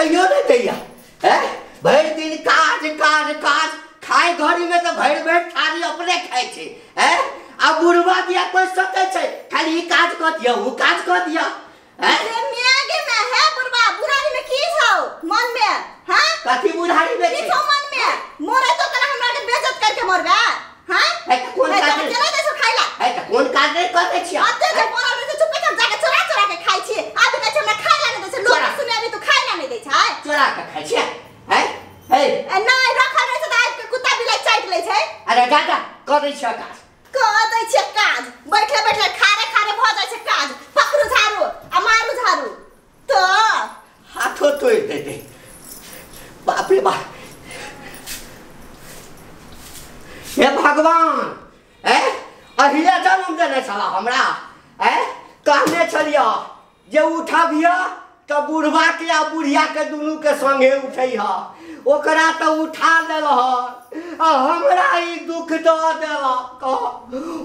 सुतैयो नहीं दैया हैं। भरि दिन काज काज काज, खाय घड़ी में तो भरि भरि थारी अपने खाय छे हैं। आ बुढ़वा दिया कोई सोचे छे खाली ई काज क दिया ऊ काज क दिया हैं। अरे मियां के में है बुढ़वा, बुढ़ारी में की छौ मन में? हां कथी बुढ़ारी में की छौ मन में? मोरे तो कल हमरा के बेइज्जत करके मरबे। हां है त कोन काज केना दै छौ खाइला? है त कोन काज नहीं करै छियै? अते जे पड़ल रहै छै चुपे चाप जाके चोरा चोरा के खाइ छी। आबि कहै छै हमरा खाइला नहीं दै छै, लोग सुने अभी तू खाइला नहीं दै छै। चोरा के खाइ छियै हैं? हे नहीं रखल रहै छै त आबि के कुत्ता बिलाई चाटि लै छै। अरे दादा करै छियै काज, कह दै छियै काज, बैठले बैठले खारे खारे भ जाइ छै काज। पकड़ू झाड़ू आ मारू झाड़ू तो हाथो तोड़ि देतै। बाप रे बाप, हे भगवान हैं, अहिया जन्म देने छला हमरा हैं। कहने छलियै जे उठबिह तऽ बुढ़वा के आ बुढ़िया के दुनू के संगे उठैह, ओकरा तऽ उठा देलह आ हमरा ई दुख दऽ देलक।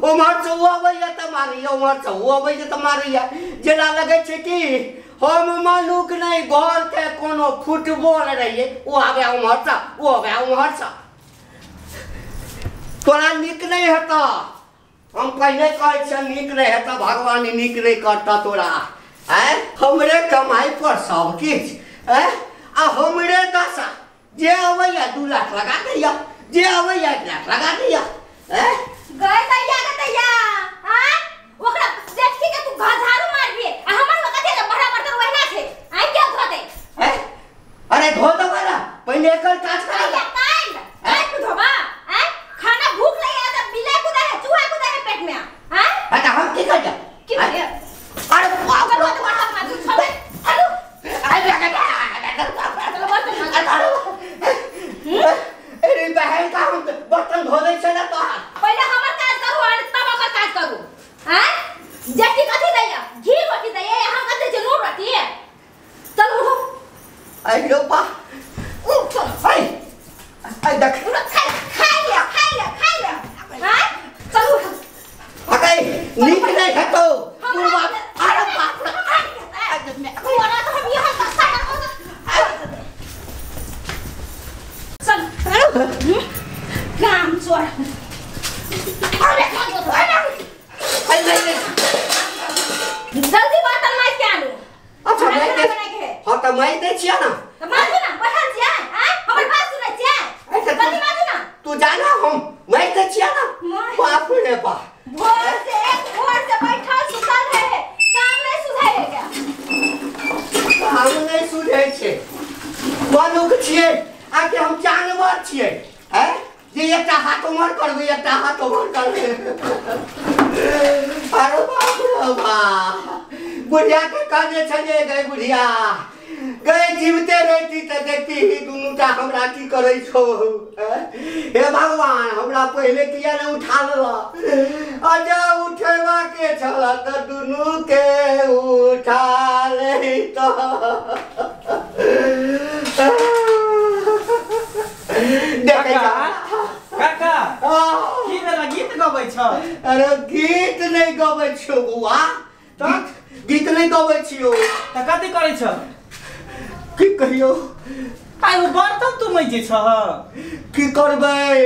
ओम्हर से ओ अबैया तऽ मारैया, ओम्हर से ओ अबैया तऽ मारैया। जेना लगै छै कि हम मनुख नहि, घर के कोनो फुटबॉल रहियै, ओ आबै ओम्हर से ओ आबै ओम्हर से। तोरा नीक नहीं हेतऽ, हम पहिले कहै छियै नीक नहीं हेतऽ, भगवान नीक नहीं करतऽ तोरा हैं। हमरे कमाई पर सब किछु हैं आ हमरे दशा, जे अबैया 2 लाख लगा दैया, जे अबैया 1 लाख लगा दैया हैं। गए दैया गे दैया हां, ओकरा देखी के तू झाड़ू मारबी आ हमर में कथि बड़ा बर्तन ओहिना छै, आइ के धो दे हैं? अरे धो देबै ना, पहिले एकर काज करा दे। काल आइ तू धोबा हैं? खाना भूख लगी है त बिलाई कुदा है चूहा कुदा है पेट में हां। हां त हम की करिया की करिया? अरे बाप रे बाप रे, चलो चलो अरे अरे बहन का हम बर्तन धो दै छै ना तोहार। पहिले हमर काज करू और तब ओकर काज करू हैं। जेठी कथि दैया? घी रोटी दैया, हम कथि छै नून रोटी। चल उठो। अरे बा उठो। आई आई देख खाइ खाइ ले खाइ ले खाइ ले हां चल उठो। अरे नीक नहीं हेतौ बुढ़वा। अरे बाप रे, तोरा तो हम यहाँ चल काम चोर। अरे जल्दी बर्तन माज के आनू। अच्छा माज दे। हां त माज दै छियै ना। त माजू ना, बैठल छियै हैं, हमर बात सुनै छियै? जल्दी माजू ना। तू जाना हम माज दै छियै ना। बाप रे बाप, भोर से एक भोर से बैठल सुतल रहे, काम नहीं सुझाय है क्या? काम नहीं सुझाय छै। मनुख छियै आके हम जानवर छियै हैं, जे एकटा हाथ उमर करबै एकटा हाथ उमर करबै। अरे बाप रे बाप, बुढ़िया के कहने छलियै गई बुढ़िया गई जीवते रहती तऽ देखती ही दुनूटा हमरा की करै छौ। हे भगवान, हमरा पहिले किया नहि उठा लेलह? अजा उठेबा के छल तऽ दुनू के उठा लैतह। काका की भेल गीत गबै छ? अरे गीत नहीं गबै छियौ बौआ, गीत नहीं गबै छियौ। त कथी करै छ? की कहियौ, आइ ओ बर्तन तू मैजे छ? की करबै,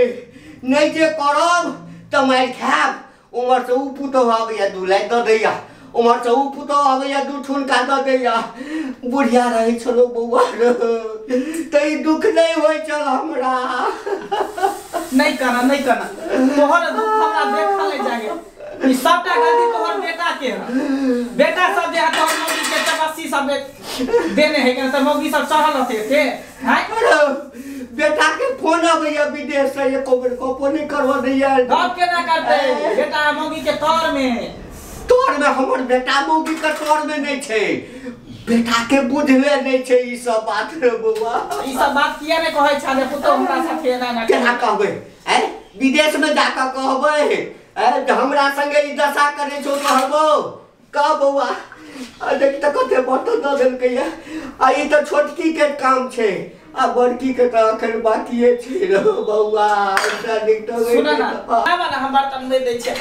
नहीं जे करब त मारि खायब। उम्हर से ऊ पुतोहु आबैया 2 लाख दऽ दैया, उम्हर से ऊ पुतोहु आबैया 2 ठुनका दऽ दैया। बुढ़िया रहै छलौ बौआ त ई दुख नहीं होइ छल हमरा। नहीं कहना नहीं कहना, तोहर दुख हमरा देखल नहीं जागे। ई सबटा गलती तोहर बेटा के है। बेटा सब जे है तोहर मौगी के चपस्सी सब देने है के, त मौगी सब चढ़ल रहते थे हैं। बेटा के फोन अबैया विदेश से, एको बेर गपो नहीं करबऽ दैया। गप केना करतै बेटा मौगी के तर में? तर में हमर बेटा मौगी के तर में नहीं छै, बेटा के बुझले नहीं छै ई सब बात रे बौआ। ई सब बात किया ने कहै छले पुतोह हमरा साथे एना ना? केना कहबै हैं? विदेश में जाके कहबै हैं हमरा संगे ई दशा करै छौ कहबो? कह बौआ। आ देख त कते बर्तन दऽ देलकैया। आ ई त छोटकी के काम छै, आ बड़की के त अखन बाकिए छै रे बौआ। एकटा नीक त सुन ना, आब ना हम बर्तन नहि दै छियै।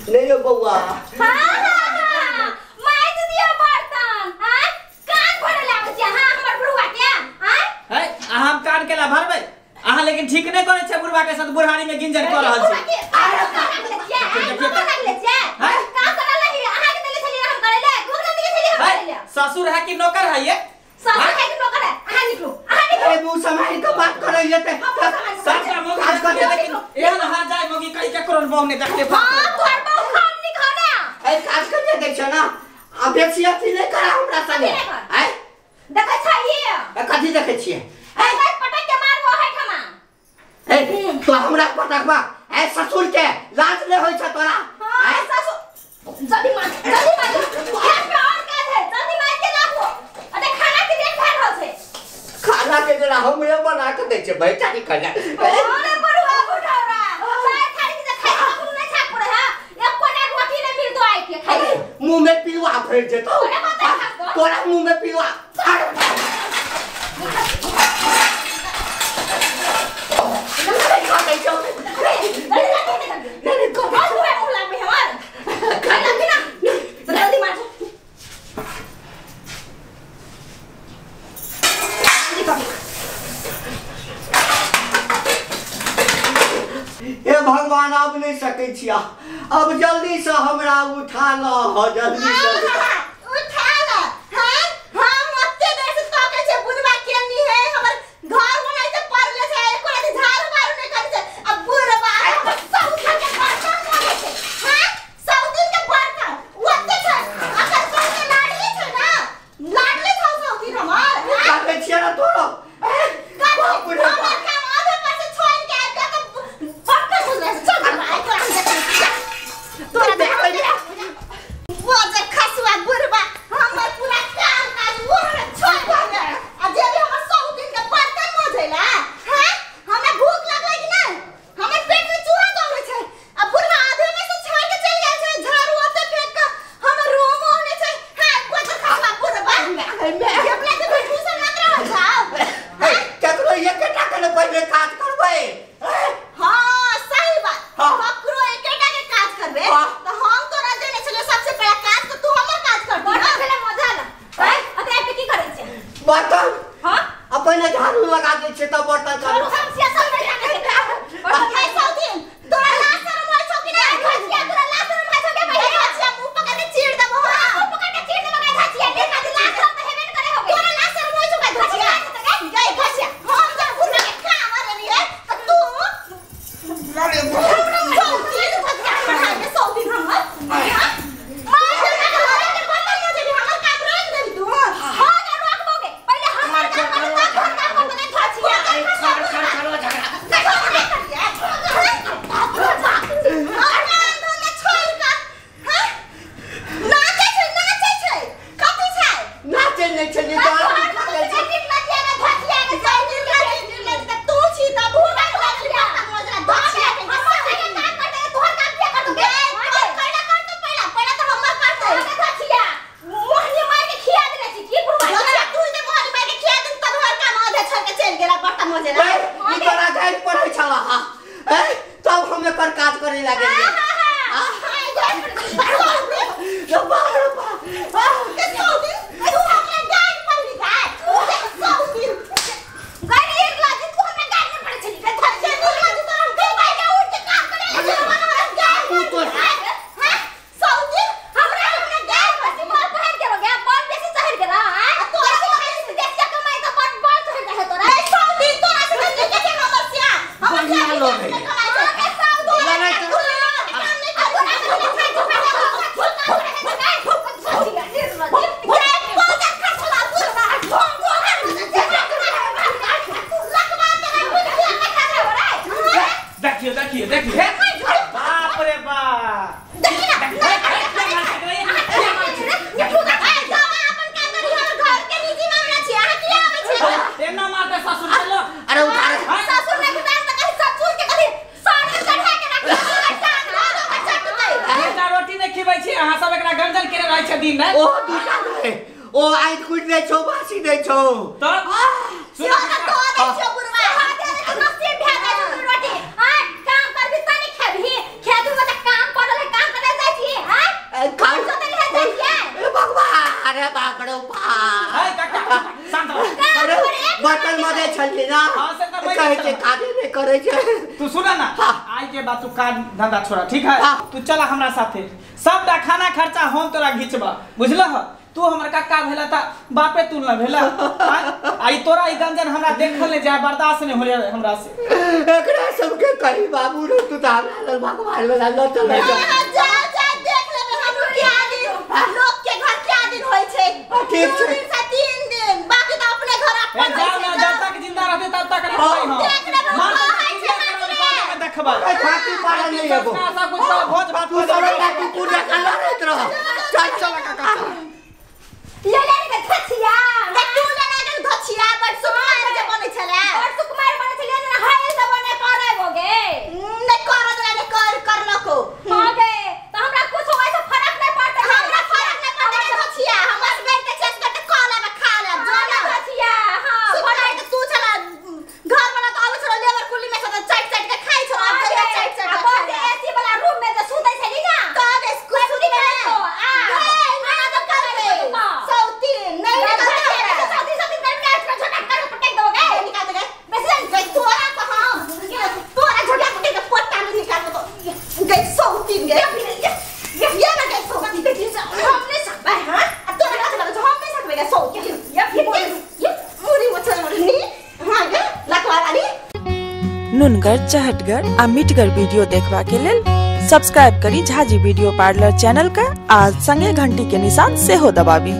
नहीं रे बौआ। हां हां माइज दिया बर्तन। हां कान भरे लागै छै। हां हमर बुढ़वा के बर्तन केला भरबै अहाँ लेकिन ठीक नै करै छै बुढ़वा के साथ बुढ़ारी में गिंजन क रहल छै ससुर है कि नौकर है ये ससुर है कि नौकर है अहाँ निकलू अहाँ निकलू ए मुंह सम्हारि के बात करै ये ते सबटा मोगी देखिए लेकिन एहन हार जाय मोगी कहि केकरो बहु ने देखले हां तोहर बहु हम निकल ना ए काज करिए देख छ ना आ बेसी अथी नै करा हमरा संगे आय देखै छै ये ए कथी देखै छियै ए पटक के मारबो है ठमा ए तो हमरा पटकबा ए ससुर के लाज नै होय छ तोरा हां ससुर जल्दी मार खेत में और काज है जल्दी मार के लाबो अरे खाना के देख भर रहल छै खाना के जरा हमरे बना के दै छै बैठा निकल जा अरे बरुआ बुढ़ौरा चाय थारी के खाइ के नै छाक पड़े है एक कोना रोटी नै मिल दो आइ के खाइ मुंह में पिलुआ भरि जेतौ तोरा मुंह में पिलुआ हे भगवान अब नहीं सकै छिया अब जल्दी से हमरा उठा ल जल्दी से उठा ल हां हम ओते देर से ताकै छै बुढ़वा केनी है हमर घर बनाइ से पड़ले छै एको राति झाड़ू बारू नै करै छै अब बुढ़वा सब उठा के बर्तन करे छै हां सब दिन के बर्तन ओते छै अकर सब के लाडली छै ना लाडली छौ सब दिन हमर ताकै छिया ना तोरो हमर काम आधे पर से छोड़ के आबि के बर्तन बुझले चल भाई तोरा तोरा देखै वो जे खसुआ बुढ़वा हमर पूरा काम काज वो हमरा छोड़ देले आ जे भी हमर 100 दिन के बर्तन मजैला हां हमरा भूख लागलै कि नै हमर पेट में चूहा दौड़ै छै आ बुढ़वा आधे में से छोड़ के चल गेल छै झाड़ू ओते फेंक के हमर रूम ओहने छै हां वो जे खसुआ बुढ़वा अपना के भूसा मत रहल छौ केकरो एकेटा के पहिले काज करबै हां सही बात ककरो एकेटा के काज करबे त हम तोरा देने छलियो सबसे पहला काज त तू हमर काज कर बर्तन खेले मजा आला हैं अते आबि की करै छै बर्तन हां अपने झाड़ू लगा दै छै तब बर्तन कर हम सिया सब नहीं जाने छै बर्तन खाइ सौ दिन तोरा लाज शरम होइ छौ कि नै घसिया तोरा लाज शरम होइ छौ के पहिले घसिया मुंह पकड़ के चीर देबो हां मुंह पकड़ के चीर देबो घसिया देख आज लाज शरम त हेबे न करे होगे तोरा लाज शरम होइ छौ के घसिया गई घसिया हम जब बुढ़वा के काम रहली है त तू अरे तब हम एकर काज करे लागे देखिए देखिए देखिए बाप रे बाप एना मारते ससुर चलो अरे उतार ससुर ने उतार त कहीं ससुर के कथी साड़ी चढ़ा के रख एकटा रोटी नै खिबै छी अहाँ सब एकरा गंजन केने रहै छै दिन राति ओ दूटा नै ओ आइ कुट नै छौ बासी नै छौ त सुन त दै छौ बुढ़वा नसीब भए जाइ छौ रोटी हां काम करबी त नै खेबही खेतू में त काम पड़ल है काम करे जाइ छी हां काम जोतै ले जाइ छियै ए भगवान अरे बाप रे बाप है काका शांत रह अरे बर्तन मजे छलियै ना हां से छै, काजे नहीं करे छै। तू सुना ना, आई के बाद तू काज धंधा छोड़ा, ठीक है? तू चला हमरा साथे, सबटा खाना खर्चा हम तोरा घिचबा, बुझलह? तू हमर काका भेला त बापे तू न भेला। आई तोरा ई गंजन हमरा देखल नहीं जाय, बर्दाश्त नहीं होले हमरा से। एकरा सबके कही बाबू रे, तू त हमरा भगवान वाला ल चल जा जा देख लेबे हम क्या दिन लोग के घर क्या दिन होय छै। ठीक छै, 2 दिन से 3 दिन, बाकी त अपने घर अपन जाओ ना, जब तक जिंदा रहते तब तक रखबै हम। देख लेबे कहै छै हाथ देखबा फाटी पारा नहीं एगो सब कुछ भोज भात तू सब एकटा कुकुर जकाँ लड़ैत रह। चल चल काका चल। ले ले के धछिया त तू ले ले के धछिया बड़ सुकुमार जे बनै छले, बड़ सुकुमार बनै छले ना, हाय सब बने करे होगे नै कर देला नै कर करलको हां गे। त हमरा कुछ होय से फरक नै पड़तै, हमरा फरक नै पड़तै धछिया, हमर बेटे चेस करते खा ले खा ले जो ना धछिया। हां फरक त तू छला घर वाला त आबै छलो लेबर कुली में से त चाट चाट के खाइ छलो, अब त चाट चाट के खाइ। एसी वाला रूम में जे सुतै छली ना त स्कूल सुति में तो आ ना त करबे सौती नहीं निकालते, सौती सौती कर के झटक कर पटक दोगे, निकाल देगे बस गई तोरा को। हां तोरा झटक पटक के पोटा में निकाल दो गई सौती गे, ये ना गई सौती हम नहीं सकबे। हां तोरा का लगे हम नहीं सकबे गे सौती ये ये मुरी मछली नी। हां गे लकवा वाली नुनगर चहटगर आ मिठगर वीडियो देखबा के लेल सब्सक्राइब करी झाजी वीडियो पार्लर चैनल का आ संगे घंटी के निशान सेहो दबाबी।